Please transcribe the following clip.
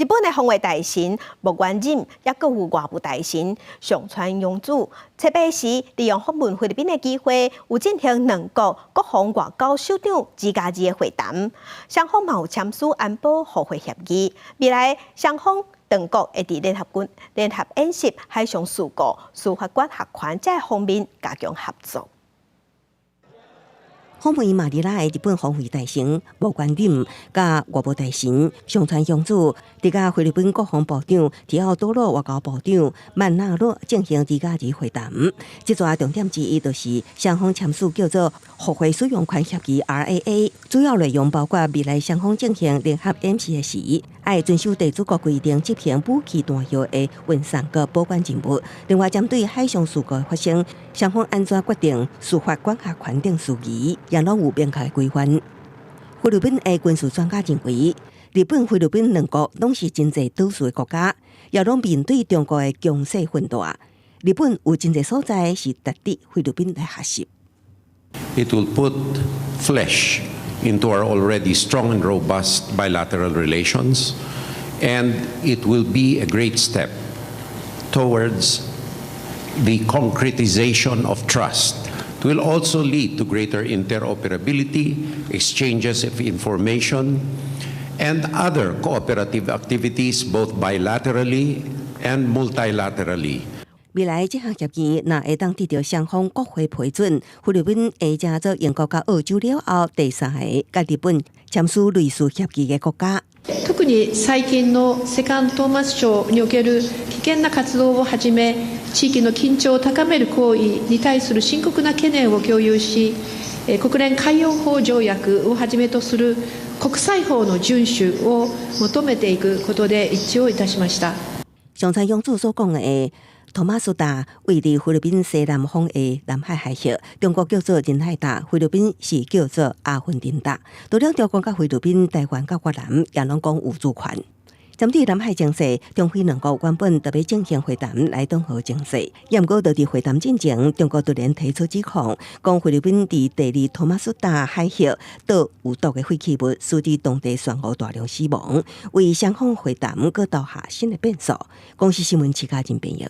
日本的防衛大臣木原稔，抑閣有外務大臣上川陽子，七八時利用訪問菲律賓的機會，有進行兩國國防外交首長2加2的會談，雙方嘛有簽署安保互惠協議。未來雙方兩國會佇聯合軍聯合演習、海上事故、司法管轄權這方面加強合作。訪問馬尼拉的日本防衛大臣木原稔佮外務大臣上川陽子，佇佮菲律賓國防部長提奧多洛外交部長曼納洛進行2加2會談。這逝重點之一就是雙方簽署叫做互惠使用權協議 RAA，主要內容包括未來雙方進行聯合演習的時，愛遵守地主國規定執行武器彈藥的運送佮保管任務。另外，針對海上事故的發生，雙方按怎決定司法管轄權等事宜，也攏有明確規範。菲律賓的軍事專家認為，日本、菲律賓兩國攏是真濟島嶼的國家，也攏面對中國的強勢奮大。日本有真濟所在是值得菲律賓來學習。 It will put flesh into our already strong and robust bilateral relations, and it will be a great step towards the concretization of trust. It will also lead to greater interoperability, exchanges of information, and other cooperative activities both bilaterally and multilaterally. 未來這項協議若會當得到雙方國會批准，菲律賓會成做英國佮澳洲了後第三個佮日本簽署類似協議的國家。特に最近のセカントーマス礁における危険な活動をはじめ、地域の緊張を高める行為に対する深刻な懸念を共有し、国連海洋法条約をはじめとする国際法の遵守を求めていくことで一致をいたしました。上川陽子所講的托馬斯島位佇菲律賓西南方的南海海域，中國叫做仁愛島，菲律賓是叫做阿芬廷島。除了中國佮菲律賓、台灣佮越南，也攏講有主權。針對南海情勢，中菲兩國原本特別進行會談來統合情勢，毋過就佇會談進前，中國突然提出指控，講菲律賓佇第二托馬斯島海域倒有毒的廢棄物，使得當地珊瑚大量死亡，為雙方會談閣投下新的變數。公視新聞徐家仁編譯。